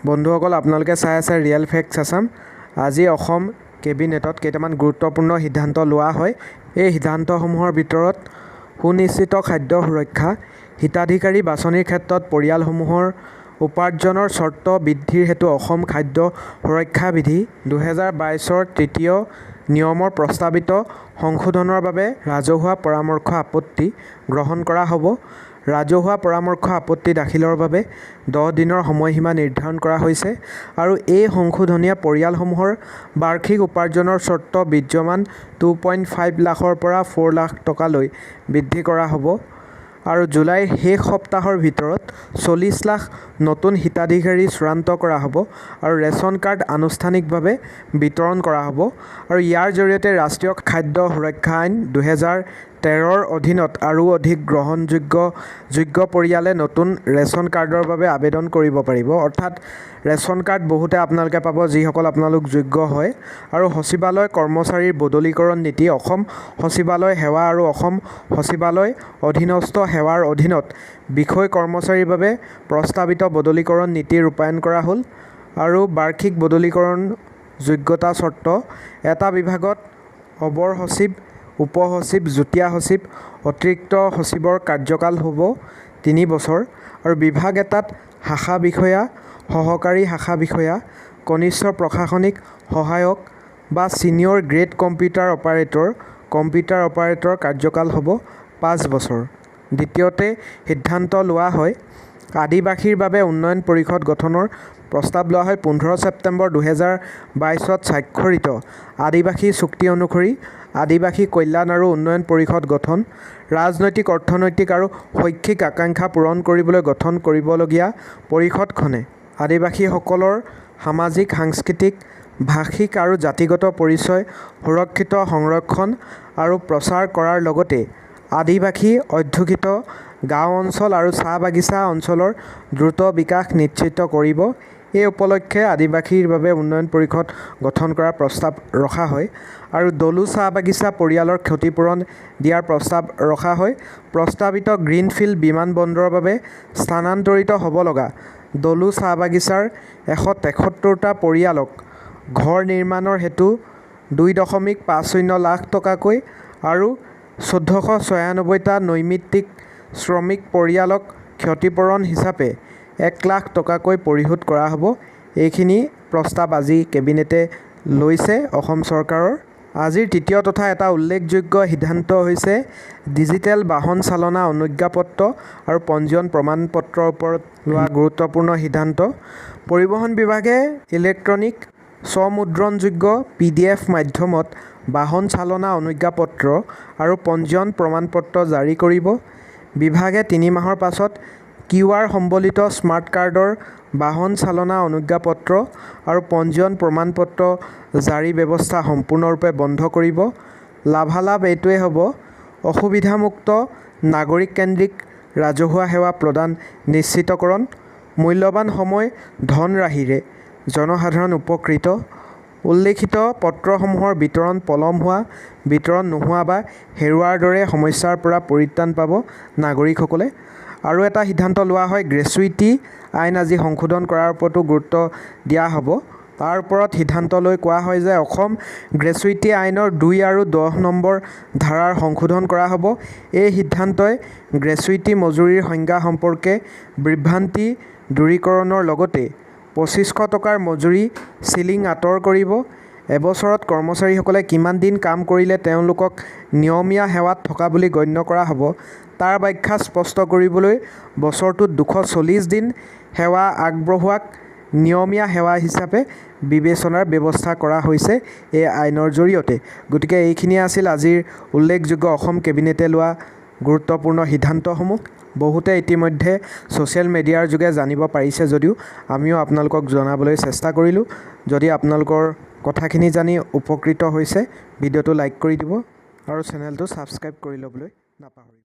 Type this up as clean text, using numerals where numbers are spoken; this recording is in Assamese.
বন্ধুসকল, আপোনালোকে চাই আছে ৰিয়েল ফেক্টছ আছাম। আজি অসম কেবিনেটত কেইটামান গুৰুত্বপূৰ্ণ সিদ্ধান্ত লোৱা হয়। এই সিদ্ধান্তসমূহৰ ভিতৰত সুনিশ্চিত খাদ্য সুৰক্ষা, হিতাধিকাৰী বাছনিৰ ক্ষেত্ৰত পৰিয়ালসমূহৰ উপাৰ্জনৰ চৰ্ত বৃদ্ধিৰ হেতু অসম খাদ্য সুৰক্ষা বিধি, 2022ৰ তৃতীয় নিয়মৰ প্ৰস্তাৱিত সংশোধনৰ বাবে ৰাজহুৱা পৰামৰ্শ আপত্তি গ্ৰহণ কৰা হ'ব। ৰাজহুৱা পৰামৰ্শ আপত্তি দাখিলৰ বাবে 10 দিনৰ সময়সীমা নিৰ্ধাৰণ কৰা হৈছে আৰু এই সংশোধনীয়ে পৰিয়ালসমূহৰ বাৰ্ষিক উপাৰ্জনৰ চৰ্ত বিদ্যমান 2.5 লাখৰ পৰা 4 লাখ টকালৈ বৃদ্ধি কৰা হ'ব আৰু জুলাইৰ শেষ সপ্তাহৰ ভিতৰত 40 লাখ নতুন হিতাধিকাৰী চূড়ান্ত কৰা হ'ব আৰু ৰেচন কাৰ্ড আনুষ্ঠানিকভাৱে বিতৰণ কৰা হ'ব আৰু ইয়াৰ জৰিয়তে ৰাষ্ট্ৰীয় খাদ্য সুৰক্ষা আইন, 2013ৰ অধীনত আৰু অধিক গ্ৰহণযোগ্য যোগ্য পৰিয়ালে নতুন ৰেচন কাৰ্ডৰ বাবে আবেদন কৰিব পাৰিব। অৰ্থাৎ ৰেচন কাৰ্ড বহুতে আপোনালোকে পাব, যিসকল আপোনালোক যোগ্য হয়। আৰু সচিবালয় কৰ্মচাৰীৰ বদলিকৰণ নীতি, অসম সচিবালয় সেৱা আৰু অসম সচিবালয় অধীনস্থ সেৱাৰ অধীনত বিষয় কৰ্মচাৰীৰ বাবে প্ৰস্তাৱিত বদলিকৰণ নীতি ৰূপায়ণ কৰা হ'ল। আৰু বাৰ্ষিক বদলিকৰণ যোগ্যতা চৰ্ত, এটা বিভাগত অবৰ সচিব, উপ সচিব, যুটীয়া সচিব, অতিৰিক্ত সচিবৰ কাৰ্যকাল হ'ব 3 বছৰ আৰু বিভাগ এটাত শাখা বিষয়া, সহকাৰী শাখা বিষয়া, কনিষ্ঠ প্ৰশাসনিক সহায়ক বা senior grade computer operator, computer operator কাৰ্যকাল হ'ব 5 বছৰ। দ্বিতীয়তে সিদ্ধান্ত লোৱা হয়, আদিবাসীৰ বাবে উন্নয়ন পৰিষদ গঠনৰ প্ৰস্তাৱ লোৱা হয়। 15 ছেপ্টেম্বৰ 2022ত স্বাক্ষৰিত আদিবাসী চুক্তি অনুসৰি আদিবাসী কল্যাণ আৰু উন্নয়ন পৰিষদ গঠন, ৰাজনৈতিক, অৰ্থনৈতিক আৰু শৈক্ষিক আকাংক্ষা পূৰণ কৰিবলৈ গঠন কৰিবলগীয়া পৰিষদখনে আদিবাসীসকলৰ সামাজিক, সাংস্কৃতিক, ভাষিক আৰু জাতিগত পৰিচয় সুৰক্ষিত, সংৰক্ষণ আৰু প্ৰচাৰ কৰাৰ লগতে আদিবাসী অধ্যুষিত গাঁও অঞ্চল আৰু চাহ বাগিচা অঞ্চলৰ দ্ৰুত বিকাশ নিশ্চিত কৰিব। এই উপলক্ষে আদিবাসীৰ বাবে উন্নয়ন পৰিষদ গঠন কৰাৰ প্ৰস্তাৱ ৰখা হয়। আৰু দলো চাহ বাগিচা পৰিয়ালৰ ক্ষতিপূৰণ দিয়াৰ প্ৰস্তাৱ ৰখা হয়। প্ৰস্তাৱিত গ্ৰীণফিল্ড বিমান বন্দৰৰ বাবে স্থানান্তৰিত হ'ব লগা দলো চাহ বাগিচাৰ 173টা পৰিয়ালক ঘৰ নিৰ্মাণৰ হেতু 2.50 লাখ টকাকৈ আৰু 1496টা নৈমিত্তিক শ্ৰমিক পৰিয়ালক ক্ষতিপূৰণ হিচাপে 1 লাখ টকাকৈ পৰিশোধ কৰা হ'ব। এইখিনি প্ৰস্তাৱ আজি কেবিনেটে লৈছে অসম চৰকাৰৰ। আজিৰ তৃতীয় তথা এটা উল্লেখযোগ্য সিদ্ধান্ত হৈছে ডিজিটেল বাহন চালনা অনুজ্ঞাপত্ৰ আৰু পঞ্জীয়ন প্ৰমাণপত্ৰৰ ওপৰত লোৱা গুৰুত্বপূৰ্ণ সিদ্ধান্ত। পৰিবহণ বিভাগে ইলেক্ট্ৰনিক স্বমুদ্ৰণযোগ্য পিডিএফ মাধ্যমত বাহন চালনা অনুজ্ঞাপত্ৰ আৰু পঞ্জীয়ন প্ৰমাণপত্ৰ জাৰি কৰিব। বিভাগে 3 মাহৰ পাছত কিউআৰ সম্বলিত স্মাৰ্ট কাৰ্ডৰ বাহন চালনা অনুজ্ঞাপত্ৰ আৰু পঞ্জীয়ন প্ৰমাণপত্ৰ জাৰি ব্যৱস্থা সম্পূৰ্ণৰূপে বন্ধ কৰিব। লাভালাভ এইটোৱে হ'ব, অসুবিধামুক্ত নাগৰিককেন্দ্ৰিক ৰাজহুৱা সেৱা প্ৰদান নিশ্চিতকৰণ, মূল্যৱান সময় ধনৰাহিৰে জনসাধাৰণ উপকৃত, উল্লেখিত পত্ৰসমূহৰ বিতৰণ পলম হোৱা, বিতৰণ নোহোৱা বা হেৰুৱাৰ দৰে সমস্যাৰ পৰা পৰিত্ৰাণ পাব নাগৰিকসকলে। আৰু এটা সিদ্ধান্ত লোৱা হয়, গ্ৰেচুইটি আইন আজি সংশোধন কৰাৰ ওপৰতো গুৰুত্ব দিয়া হ'ব। তাৰ ওপৰত সিদ্ধান্ত লৈ কোৱা হয় যে অসম গ্ৰেচুইটি আইনৰ 2 আৰু 10 নম্বৰ ধাৰাৰ সংশোধন কৰা হ'ব। এই সিদ্ধান্তই গ্ৰেচুইটি মজুৰিৰ সংজ্ঞা সম্পৰ্কে বিভ্ৰান্তি দূৰীকৰণৰ লগতে 2500 টকাৰ মজুৰি চিলিং আঁতৰ কৰিব। এবছৰত কৰ্মচাৰীসকলে কিমান দিন কাম কৰিলে তেওঁলোকক নিয়মীয়া সেৱাত থকা বুলি গণ্য কৰা হ'ব, তাৰ ব্যাখ্যা স্পষ্ট কৰিবলৈ বছৰটোত 240 দিন সেৱা আগবঢ়োৱাক নিয়মীয়া সেৱা হিচাপে বিবেচনাৰ ব্যৱস্থা কৰা হৈছে এই আইনৰ জৰিয়তে। গতিকে এইখিনিয়ে আছিল আজিৰ উল্লেখযোগ্য অসম কেবিনেটে লোৱা গুৰুত্বপূৰ্ণ সিদ্ধান্তসমূহ। বহুতে ইতিমধ্যে ছ'চিয়েল মিডিয়াৰ যোগে জানিব পাৰিছে যদিও আমিও আপোনালোকক জনাবলৈ চেষ্টা কৰিলোঁ। যদি আপোনালোকৰ কথাখিনি জানি উপকৃত হৈছে, ভিডিঅ'টো লাইক কৰি দিব আৰু চেনেলটো ছাবস্ক্ৰাইব কৰি ল'বলৈ নাপাহৰিব।